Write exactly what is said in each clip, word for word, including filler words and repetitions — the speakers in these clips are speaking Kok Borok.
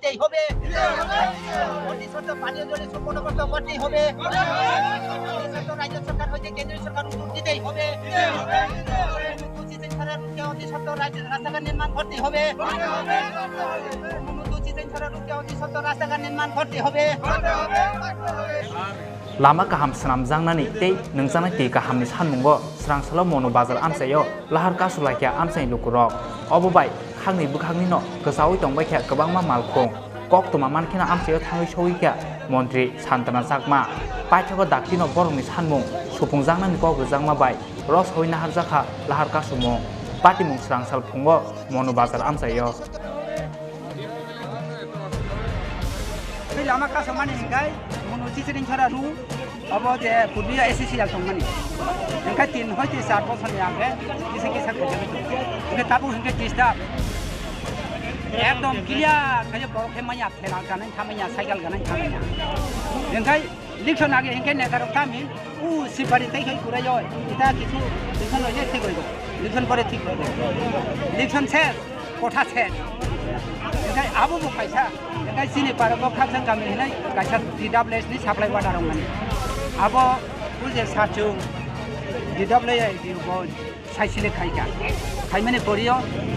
দিতেই হবে। অতি সত্বর পানীয় জলের সুবন্দোবস্ত করতেই হবে। অতি সত্বর রাজ্য সরকার হইতে কেন্দ্রীয় সরকার উত্তর দিতেই হবে। অনুসূচিত ছাড়া রুখে অতি সত্বর রাজ্য রাস্তাঘাট নির্মাণ করতেই হবে। অনুসূচিত ছাড়া রুখে অতি সত্বর রাস্তাঘাট নির্মাণ করতেই হবে। Lama kaham swnamjaknani tei nungjaknai twi kahamni sanmungo swrangsalo Monu Bazar amchaio lahar kasu laikha amchaini lukurok. Obo bai khakni bwkhaknino kwchaui tongbaikha kwbangma malkhung. Koktwma mankheno amchaio thangwi sogwikha Montri Santana Chakma. Paithago daktino borokni sanmung supungjaknani kok rwjakma bai rosoi naharjakha lahar kasumung. Patimung swrangsal phungo Monu Bazar amchaio. Tei lama kasamani hingkai Monu Chichiring Chora rw, obo je purbiya S C C L tongmani. Hingkai tin hoi tei char bosor ni age kisa kisa khaijak. Hingkai tabuk hingkai disturb. Ekdom clear khaijak borok khe manya thela ganai thamanya cycle ganai thamanya. Hingkai election age hingke neta rok tami u sipari tei kai kurai oi. Ita kisu election oi je thik oi go. Election pore thik oi go. Election ses, kotha ses. Hingke abo bo kaisa. Hingke chini para bo khakchang kami hinai kaisa D W S ni supply water rok mani. Abo u je sachung D W S di bo. Sai select khaikha. Khaimani porio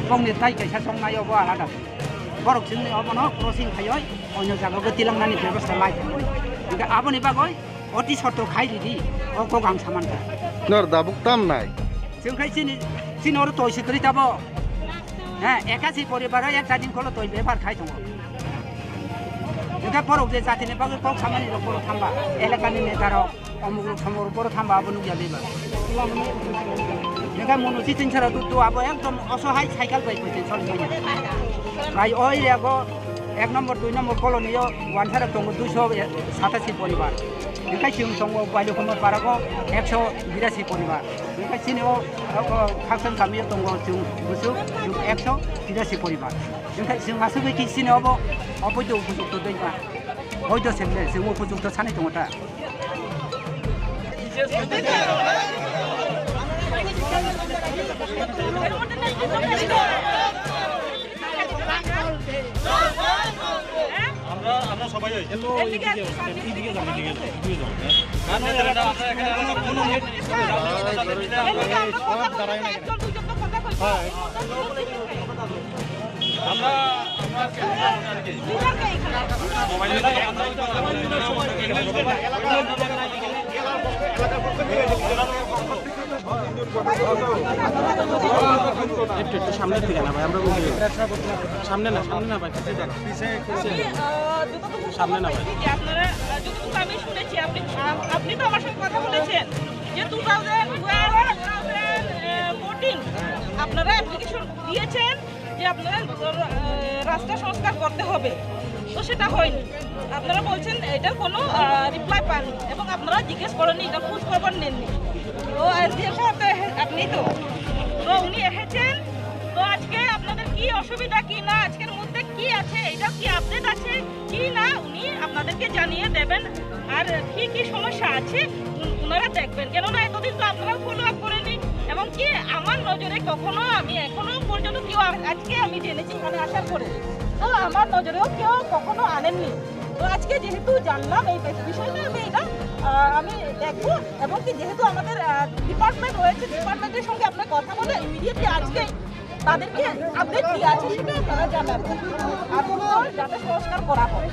bongni tai kaisa chongnai obo alada. Borok chini obono crossing khaioi onyo jagao tilangnani bebosta lai. Hingke aboni bagoi oti sotto khai ridi o kok ang saman kha. Nor dabuk tam nai. Chwng khai chini chini oro toi sikri tabo. He, ekasi poribaro ek jadin kolo toi bebar khai tongo. Hingke borok je jatini bagoi kok samani rok borok thamba. Elakani neta rok. Omuk rok somok rok boro thamba abo nukya deba. Hingke Monu Chichiring Chora tu, tu abo ekdom osohai cycle bai bai choli manya. Bai oi rego ek nombor, dui nombor colony o wansara tongo duiso satasi poribar. Hingke chwng tongo Bailokuma parago ekso birasi poribar. Hingke chini o, o, o Khakchang kami o tongo chwng busuk chwng ekso birasi poribar. Hingke chwng asugwi ki chini obo oboido upojukto dei ma. Oido semle chwng upojukto sanai tongo ta. আমরা, আমরা সবাই ওই, কিন্তু এইদিকে, এইদিকে যান, এইদিকে যান, এইদিকে যান। কারণ আমরা এখানে কোনো, কোনো নেট, হ্যাঁ। একটু, একটু সামনের দিকে না ভাই, আমরা বলছি। সামনে না, সামনে না ভাই, পিছে যান। পিছে, পিছে। আমি, আহ, যতটুকু সামনে না ভাই। শুনেছি যে আপনারা, আহ, যতটুকু আমি শুনেছি, আপনি, আহ, আপনি তো আমার সঙ্গে কথা বলেছেন যে two thousand twelve, two thousand fourteen আপনারা অ্যাপ্লিকেশন দিয়েছেন যে আপনারা, আহ, রাস্তা সংস্কার করতে হবে, তো সেটা হয়নি। আপনারা বলছেন এটার কোনো, আহ, রিপ্লাই পাননি এবং আপনারা জিজ্ঞেস করেননি, এটা খোঁজ খবর নেননি। তো এসডিএম সাহেব তো এসে-, আপনি তো, তো উনি এসেছেন, তো আজকে আপনাদের কি অসুবিধা কি না, আজকের মধ্যে কি আছে, এটা কি আপডেট আছে কি না, উনি আপনাদেরকে জানিয়ে দেবেন। আর কি কি সমস্যা আছে উন-, ওনারা দেখবেন, কেননা এতদিন তো আপনারাও ফলো আপ করেনি, এবং কি আমার নজরে কখনো, আমি এখনো পর্যন্ত কেউ আ-, আজকে আমি জেনেছি এখানে আসার পরে, তো আমার নজরেও কেউ কখনো আনেননি। তো আজকে যেহেতু জানলাম এই বি-, বিষয়টা, আমি এটা, আহ, আমি দেখবো, এবং কি যেহেতু আমাদের, আহ, ডিপার্টমেন্ট রয়েছে, ডিপার্টমেন্টের সঙ্গে আপনার কথা বলে ইমিডিয়েটলি আজকে তাদেরকে আপডেট কি আছে সেটা তারা জানাবে। আর উত্তর যাতে সংস্কার করা হয়।